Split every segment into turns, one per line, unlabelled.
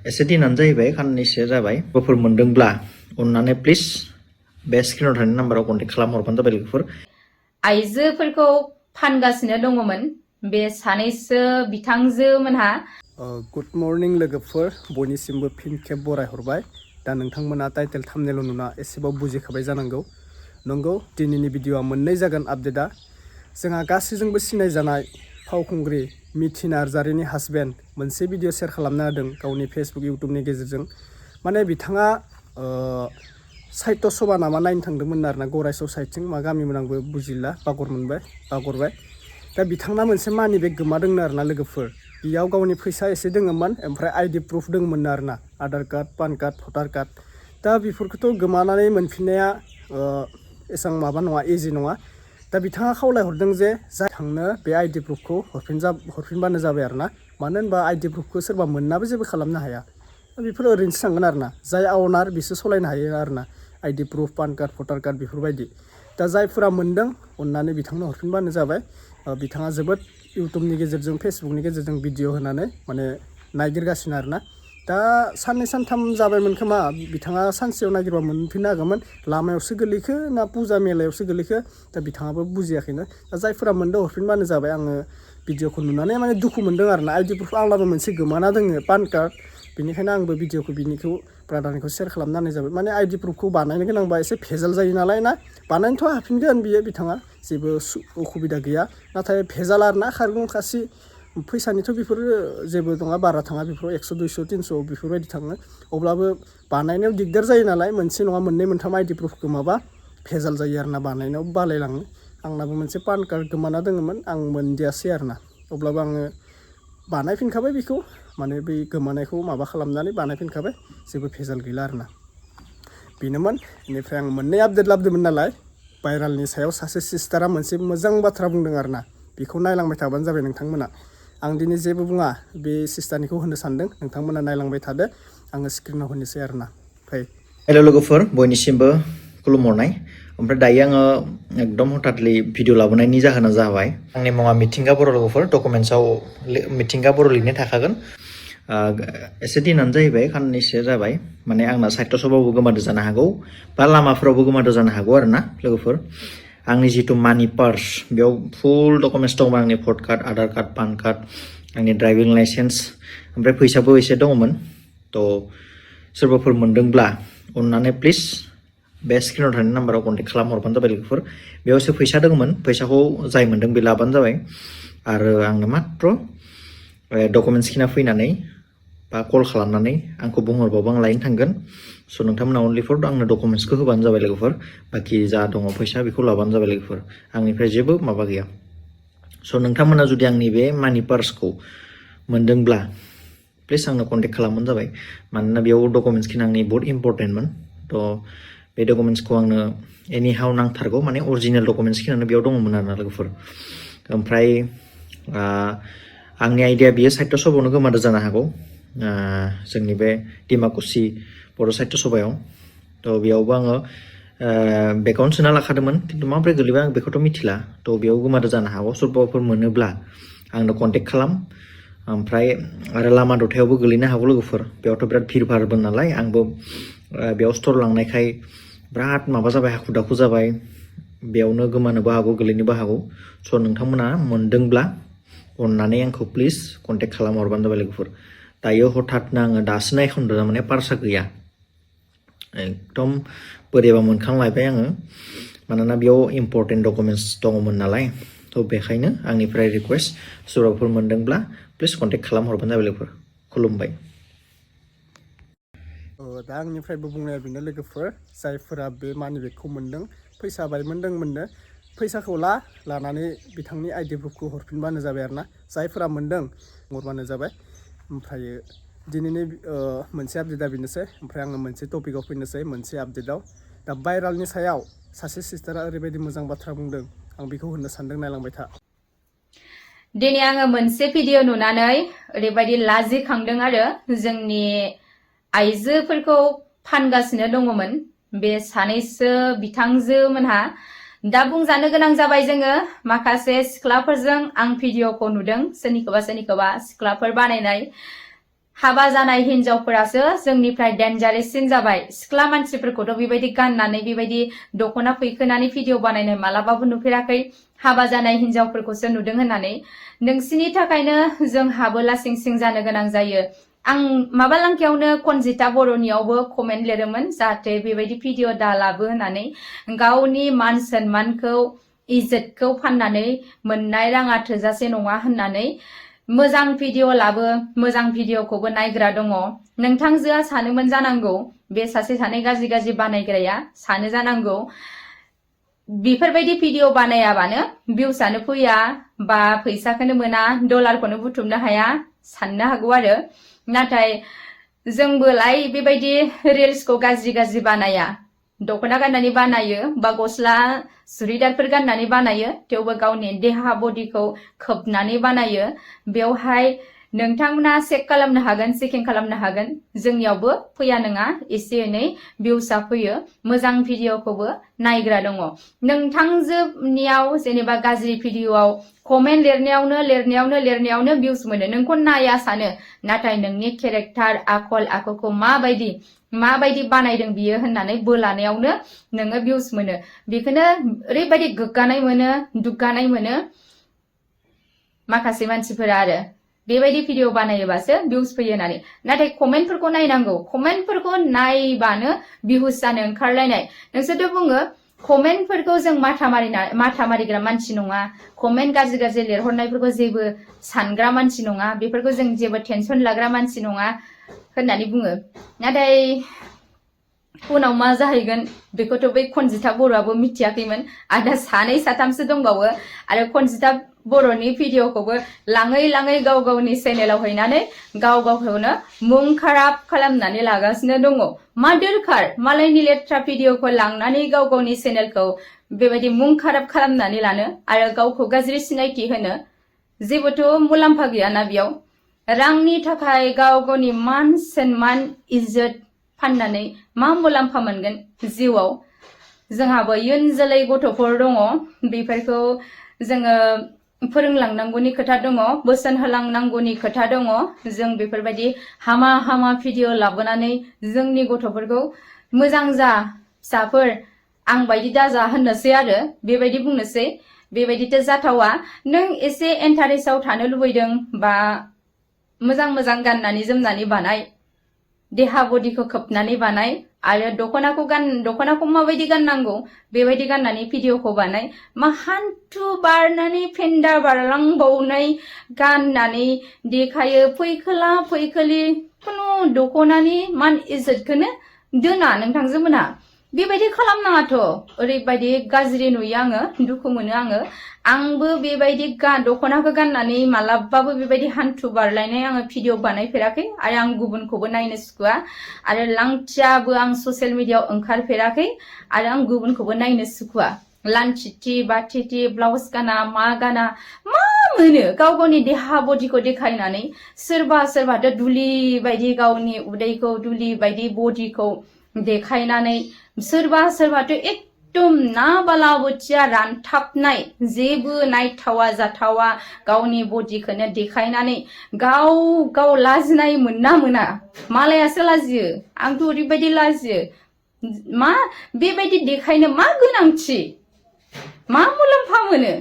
एसे दिनानो जाहैबाय खाननैसो जाबाय बेफोर मोनदोंब्ला अननानै प्लिज बे स्क्रिनाव थानाय नाम्बाराव कन्टेक्ट खालामहरबानो जाबाय लोगोफोर।
आइजोफोरखौ फानगासिनो दङमोन बे सानैसो बिथांजो मोनहा।
गुड मर्निं लोगोफोर, बयनिसिमबो फिन खेब बरायहरबाय। दा नोंथांमोना टाइटेल थाम्बनेल नुना एसेबाव बुजिखाबाय जानांगौ। नंगौ, दिनैनि भिडिअआ मोननै जागोन आपडेटआ। जोंहा गासैजोंबो सिनायजानाय फावखुंग्रि मिथि नार्जारिनि हासबेन्ड मोनसे भिडिअ शेयार खालामना होदों गावनि फेसबुक इउटुबनि गेजेरजों। माने बिथाङा साहित्य सभा नामा नायनो थांदोंमोन आरोना, गरायसर साइडथिं मा गामिमोन आंबो बुजिला, बावगरबाय। दा बिथांना मोनसे मानि बेग गोमादोंनो आरोना लोगोफोर। बेयाव गावनि फैसा एसे दोङोमोन, ओमफ्राय आइडि प्रुफ दङमोन आरोना, आधार कार्ड, पान कार्ड, भटार कार्ड। दा बेफोरखौथ' गोमानानै मोनफिननाया एसां माबा नङा, इजि नङा। दा बिथाङा खावलायहरदों जे थांनो बे आइडि प्रुफखौ हरफिनबानो जाबाय आरोना। मानो होनबा आइडि प्रुफखौ सोरबा मोननाबो जेबो खालामनो हाया। बेफोर ओरैनोसो थांगोन आरोना, जाय आवनार बिसो सलायनो हायो आरोना, आइडि प्रुफ, पान कार्ड, भटार कार्ड बेफोरबायदि। दा जायफोरा मोनदों अननानै बिथांनो हरफिनबानो जाबाय। बिथाङा जोबोद इउटुबनि गेजेरजों, फेसबुकनि गेजेरजों भिडिअ होनानै माने नायगिरगासिनो आरोना। दा साननै सानथाम जाबायमोन खोमा, बिथाङा सानसेयाव नागिरबा मोनफिननो हागौमोन। लामायावसो गोलैखो ना पुजा मेलायावसो गोलैखो, दा बिथाङाबो बुजियाखैनो। दा जायफोरा मोनदों हरफिनबानो जाबाय। आङो भिडिअखौ नुनानै माने दुखु मोनदों आरोना। आइडि प्रुफ आंनाबो मोनसे गोमाना दोङो, पान कार्ड। बेनिखायनो आंबो भिडिअखौ बिनिखौ ब्रादारनिखौ शेयार खालामना होनाय जाबाय। माने आइडि प्रुफखौ बानायनो गोनांबा एसे भेजाल जायो नालाय ना, बानायनोथ' हाफिनगोन बियो बिथाङा, जेबो उसुबिदा गैया। नाथाय भेजाल आरोना, खारगुं खासि फैसानिथ' बेफोरो जेबो नङा, बारा थाङा, बेफोराव 100, 200, 300 बेफोरबायदि थाङो। अब्लाबो बानायनायाव दिगदार जायो नालाय, मोनसे नङा मोननै मोनथाम आइडि प्रुफ गोमाबा भेजाल जायो आरोना, बानायनायाव बालायलाङो। आंनाबो मोनसे पान कार्ड गोमाना दोङोमोन, आं मोनदियासै आरोना। अब्लाबो आङो बानायफिनखाबाय बेखौ, माने बै गोमानायखौ माबा खालामनानै बानायफिनखाबाय, जेबो भेजाल गैला आरोना। बेनोमोन। बेनिफ्राय आं मोननै आपडेट लाबोदोंमोन नालाय, भाइरालनि सायाव सासे सिस्टारा मोनसे मोजां बाथ्रा बुंदों आरोना, बेखौ नायलांबाय थाबानो जाबाय नोंथांमोना। आं दिनै जेबो बुङा, बे सिस्टारनिखौ होनो सानदों, नोंथांमोना नायलांबाय थादो। आङो स्क्रिनाव होनोसै आरोना।
हेल' लोगोफोर, बयनिसिमबो खुलुमहरनाय। ओमफ्राय दायो आङो एकदम हठातलि भिडिअ लाबोनायनि जाहोना जाबाय, आंनि मुङा मिथिंगा बर' लोगोफोर, डकुमेन्ट्सआव मिथिंगा बर' लिरनाय थाखागोन। एसे दिनानो जाहैबाय खाननैसो जाबाय, माने आंना साहित्य सभाबो गोमादो जानो हागौ, बा लामाफोरावबो गोमादो जानो हागौ आरोना लोगोफोर। आंनि जिथु मानि पार्स, बेयाव फुल डकुमेन्ट्स दंमोन, आंनि vote card, Aadhaar card, PAN card, आंनि ड्राइभिं लाइसेन्स, ओमफ्राय फैसाबो एसे दङमोन। थ' सोरबाफोर मोनदोंब्ला अननानै प्लिज बे स्क्रिनाव थानाय नाम्बाराव कन्टेक्ट खालामहरबानो जाबाय लोगोफोर। बेयावसो फैसा दङमोन, फैसाखौ जाय मोनदों बे लाबानो जाबाय। आरो आंनो मात्र डकुमेन्ट्स खिना फैनानै बा कल खालामनानै आंखौ बुंहरबाबो आं लायनो थांगोन। स' नोंथांमोना अनलि फर आंनो डकुमेन्ट्सखौ होबानो जाबाय लोगोफोर, बाखि जा दङ फैसा बेखौ लाबानो जाबाय लोगोफोर। आंनिफ्राय जेबो माबा गैया। स' नोंथांमोना जुदि आंनि बे मानि पार्सखौ मोनदोंब्ला प्लिज आंनो कन्टेक्ट खालामबानो जाबाय, मानोना बेयाव डकुमेन्ट्स खिना आंनि बहुत इम्परटेन्टमोन। थ' बे डकुमेन्ट्सखौ आंनो एनि हाउ नांथारगौ, माने अरिजिनेल डकुमेन्ट्स खिनानो बेयाव दङमोन आरोना लोगोफोर। ओमफ्राय आंनि आइडिया बियो साहित्य सभायावनो गोमादो जानो हागौ, जोंनि बे डिमाकुसि बर' साहित्य सभायाव। थ' बेयावबो आङो बेगावनो सोना लाखादोंमोन, खिन्थु माब्रै गोलैबाय आं बेखौथ' मिथिला। थ' बेयाव गोमादो जानो हागौ। सोरबाफोर मोनोब्ला आंनो कन्टेक्ट खालाम। ओमफ्राय आरो लामा दथायावबो गोलैनो हागौ लोगोफोर, बेयावथ' बिराद भिर भारबो नालाय, आंबो बेयाव स्टर लांनायखाय बिराद माबा जाबाय, हाखु दाखु जाबाय। बेयावनो गोमानोबो हागौ, गोलैनोबो हागौ। स' नोंथांमोना मोनदोंब्ला अननानै आंखौ प्लिज कन्टेक्ट खालामहरबानो जाबाय लोगोफोर। दायो हठातनो आङो दासो नायखांदों, माने पार्सा गैया। एकदम बोरैबा मोनखांलायबाय आङो, मानोना बेयाव इम्परटेन्ट डकुमेन्ट्स दङमोन नालाय। थ' बेखायनो आंनिफ्राय रिकुवेस्ट, सोरबाफोर मोनदोंब्ला प्लिज कन्टेक्ट खालामहरबानो जाबाय लोगोफोर। खुलुमबाय।
दा आंनिफ्रायबो बुंनाया बेनो लोगोफोर, जायफोरा बे मानि बेगखौ मोनदों, फैसा बायमोन दोंमोननो, फैसाखौ लानानै बिथांनि आइडि प्रुफखौ हरफिनबानो जाबाय आरोना। जायफोरा मोनदों हरबानो जाबाय। ओमफ्राय दिनैनि मोनसे आपडेटआ बेनोसै। ओमफ्राय आङो मोनसे टपिकआव फैनोसै, मोनसे आपडेटआव। दा भाइरालनि सायाव सासे सिस्टारा ओरैबायदि मोजां बाथ्रा बुंदों, आं बेखौ होननो सानदों, नायलांबाय था।
दिनै आङो मोनसे भिडिअ नुनानै ओरैबायदि लाजिखांदों आरो, जोंनि आइजोफोरखौ फानगासिनो दङमोन बे सानैसो बिथांजो मोनहा। दा बुंजानो गोनां जाबाय जोङो माखासे सिख्लाफोरजों आं भिडिअखौ नुदों, सोरनिखौबा सिख्लाफोर बानायनाय हाबा जानाय हिनजावफोरासो जोंनिफ्राय डेन्जारेससिन जाबाय सिख्ला मानसिफोरखौथ' बेबायदि गाननानै बेबायदि दख'ना फैखोनानै भिडिअ बानायनाय मालाबाबो नुफेराखै हाबा जानाय हिनजावफोरखौसो नुदों होननानै नोंसिनि थाखायनो जोंहाबो लासिं सिं जानो गोनां जायो आं माबालांखायावनो खनजिता बर'नियावबो कमेन्ट लिरोमोन जाहाथे बेबायदि भिडिअ दालाबो होननानै गावनि मान सन्मानखौ इज्जतखौ फाननानै मोननाय राङा थोजासे नङा होननानै मोजां भिडिअ लाबो मोजां भिडिअखौबो नायग्रा दङ नोंथांजोआ सानोमोन जानांगौ बे सासे सानै गाज्रि गाज्रि बानायग्राया सानो जानांगौ बेफोरबायदि भिडिअ बानायाबानो भिउसआनो फैया बा फैसाखौनो मोना डलारखौनो बुथुमनो हाया साननो हागौ आरो नाथाय जोंबोलाय बेबायदि रिल्सखौ गाज्रि गाज्रि बानाया दख'ना गाननानै बानायो बा गस्ला सुरिदारफोर गाननानै बानायो थेवबो गावनि देहा बडिखौ खोबनानै बानायो बेवहाय नोंथांमोना चेक खालामनो हागोन चेकिं खालामनो हागोन जोंनियावबो फैया नङा एसे एनै भिउसआ फैयो मोजां भिडिअखौबो नायग्रा दङ नोंथांजोनियाव जेनेबा गाज्रि भिडिअआव कमेन्ट लिरनायावनो भिउस मोनो नोंखौ नाया सानो नाथाय नोंनि केरेक्टार आखल आखुखौ माबायदि बानायदों बियो होननानै बोलानायावनो नोङो भिउस मोनो बेखौनो ओरैबायदि गोग्गानाय मोनो दुग्गानाय मोनो माखासे मानसिफोरा आरो बेबायदि भिडिअ बानायोबासो भिउस फैयो होननानै नाथाय कमेन्टफोरखौ नायनांगौ कमेन्टफोरखौ नायबानो भिउस जानो ओंखारलायनाय नोंसोरथ' बुङो कमेन्टफोरखौ जों माथा मारिग्रा मानसि नङा कमेन्ट गाज्रि गाज्रि लिरहरनायफोरखौ जेबो सानग्रा मानसि नङा बेफोरखौ जों जेबो टेनसन लाग्रा मानसि नङा होननानै बुङो नाथाय उनाव मा जाहैगोन बेखौथ' बै खनजिता बर'आबो मिथियाखैमोन आरो सानै साथामसो दंबावो आरो खनजिता बर'नि भिडिअखौबो लाङै गाव गावनि चेनेलाव हैनानै गाव गावखौनो मुं खाराब खालामनानै लागासिनो दङ मा दरखार मालायनि लेथ्रा भिडिअखौ लांनानै गाव गावनि चेनेलखौ बेबायदि मुं खाराब खालामनानै लानो आरो गावखौ गाज्रि सिनायथि होनो जेबोथ' मुलाम्फा गैयाना बेयाव रांनि थाखाय गाव गावनि मान सन्मान इज्जत फाननानै मा मुलाम्फा मोनगोन जिउआव जोंहाबो इयुन जोलै गथ'फोर दङ बेफोरखौ जोङो फोरोंलांनांगौनि खोथा दङ बोसोन होलांनांगौनि खोथा दङ जों बेफोरबायदि हामा भिडिअ लाबोनानै जोंनि गथ'फोरखौ मोजां जा फिसाफोर आं बायदि दाजा होननोसै आरो बेबायदि बुंनोसै बेबायदिथ' जाथावा नों एसे इन्टारेस्टआव थानो लुबैदों बा मोजां गाननानै जोमनानै बानाय देहा बडिखौ खोबनानै बानाय आरो दख'नाखौ माबायदि गाननांगौ बेबायदि गाननानै भिडिअखौ बानाय मा हान्थु बारनानै फेन्दा बारलांबावनाय गाननानै देखायो फैखोला फैखोलि खुनु दख'नानि मान इज्जतखौनो दोना नोंथांजो मोना बेबायदि खालामनाङाथ' ओरैबायदि गाज्रि नुयो आङो दुखु मोनो आंबो बेबायदि दख'नाखौ गाननानै मालाबाबो बेबायदि हान्थु बारलायनाय आङो भिडिअ बानायफेराखै आरो आं गुबुनखौबो नायनो सुखुवा आरो लांथियाबो आं ससियेल मिडियाआव ओंखारफेराखै आरो आं गुबुनखौबो नायनो सुखुवा लानथिथि बाथिथि ब्लाउस गाना मा मोनो गाव गावनि देहा बडिखौ देखायनानै सोरबाथ' दुलि बायदि गावनि उदैखौ दुलि बायदि बडिखौ देखायनानै सोरबाथ' एकदम ना बालाबोथिया रानथाबनाय जेबो नायथावा जाथावा गावनि बडिखौनो देखायनानै गाव लाजिनाय मोना मालायासो लाजियो आंथ' ओरैबायदि लाजियो मा बेबायदि देखायनो मा गोनांथि मा मुलाम्फा मोनो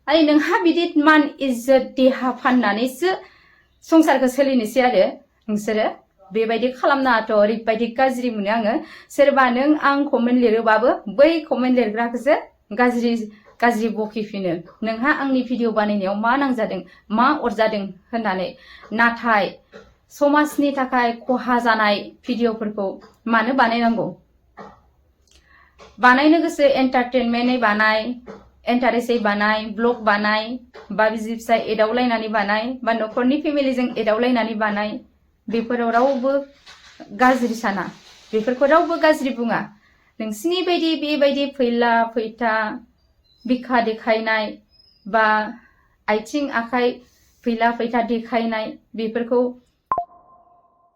आरो नोंहा बिदि मान इज्जत देहा फाननानैसो संसारखौ सोलिनोसै आरो नोंसोरो बेबायदि खालामनाङाथ' ओरैबायदि गाज्रि मोनो आङो सोरबा नों आं कमेन्ट लिरोबाबो बै कमेन्ट लिरग्राखौसो गाज्रि बखिफिनो नोंहा आंनि भिडिअ बानायनायाव मा नांजादों मा अरजादों होननानै नाथाय समाजनि थाखाय खहा जानाय भिडिअफोरखौ मानो बानायनांगौ बानायनो गोसो एन्टारटेनमेन्टै बानाय इन्टारेस्टै बानाय ब्लग बानाय बा बिसि फिसाय एदावलायनानै बानाय बा न'खरनि फेमिलिजों एदावलायनानै बानाय बेफोराव रावबो गाज्रि साना बेफोरखौ रावबो गाज्रि बुङा नोंसिनि बायदि बेबायदि फैला फैथा बिखा देखायनाय बा आथिं आखाइ फैला फैथा देखायनाय बेफोरखौ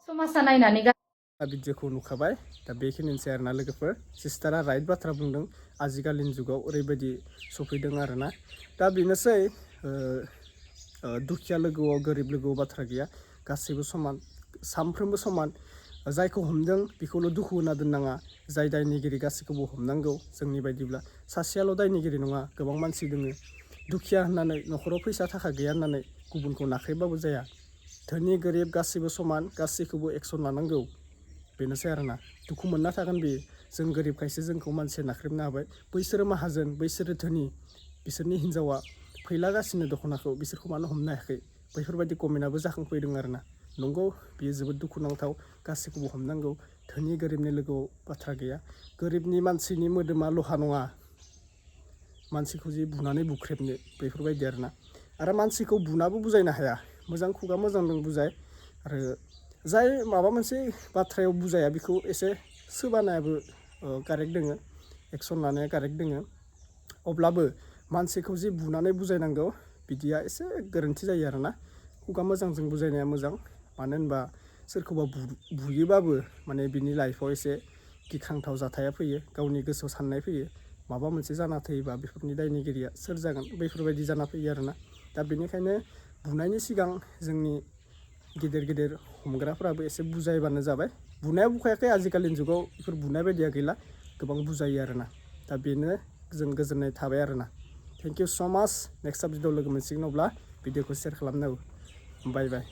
समाजा नायनानै
भिडिअखौ नुखाबाय दा बेखिनिसै आरोना लोगोफोर सिस्टारा राइट बाथ्रा बुंदों आजिखालिनि जुगाव ओरैबायदि सफैदों आरोना दा बेनोसै दुखिया लोगोआव गोरिब लोगोआव बाथ्रा गैया गासैबो समान सामफ्रोमबो समान जायखौ हमदों बेखौल' दुखु होना दोननाङा जाय दायनिगिरि गासैखौबो हमनांगौ जोंनि बायदिब्ला सासेयाल' दायनिगिरि नङा गोबां मानसि दोङो दुखिया होननानै न'खराव फैसा थाखा गैया होननानै गुबुनखौ नाख्रेबबाबो जाया धोनि गोरिब गासैबो समान गासैखौबो एक्सन लानांगौ बेनोसै आरोना दुखु मोनना थागोन बेयो जों गोरिबखायसो जोंखौ मानसिया नाख्रेबनो हाबाय बैसोरो माहाजोन बैसोरो धोनि बिसोरनि हिन्जावा फैलागासिनो दख'नाखौ बिसोरखौ मानो हमनो हायाखै बैफोरबायदि कमेन्टआबो जाखांफैदों आरोना नंगौ बियो जोबोद दुखुनांथाव गासैखौबो हमनांगौ धोनि गोरिबनि लोगोआव बाथ्रा गैया गोरिबनि मानसिनि मोदोमा लहा नङा मानसिखौ जि बुनानै बुख्रेबनो बेफोरबायदि आरो मानसिखौ बुनाबो बुजायनो हाया मोजां खुगा मोजांजों बुजाय आरो जाय माबा मोनसे बाथ्रायाव बुजाया बेखौ एसे सोबानायाबो कारेक्ट दोङो एक्सन लानाया कारेक्ट दोङो अब्लाबो मानसिखौ जि बुनानै बुजायनांगौ बिदिया एसे गोरोन्थि जायो आरोना खुगा मोजांजों बुजायनाया मोजां मानो होनबा सोरखौबा बुयोबाबो माने बिनि लाइफआव एसे गिखांथाव जाथाया फैयो गावनि गोसोआव साननाय फैयो माबा मोनसे जाना थैयोबा बेफोरनि दायनिगिरिया सोर जागोन बैफोरबायदि जाना फैयो आरोना दा बेनिखायनो बुनायनि सिगां जोंनि गिदिर गिदिर हमग्राफोराबो एसे बुजायबानो जाबाय बुनाया बुखायाखै आजिखालिनि जुगाव बेफोर बुनाय बायदिया गैला गोबां बुजायो आरोना दा बेनो जों गोजोननाय थाबाय आरोना थेंक इउ स' माच नेक्स्ट भिडिअ लोगो मोनसिगोन अब्ला भिडिअखौ शेयार खालामनांगौ बाय बाय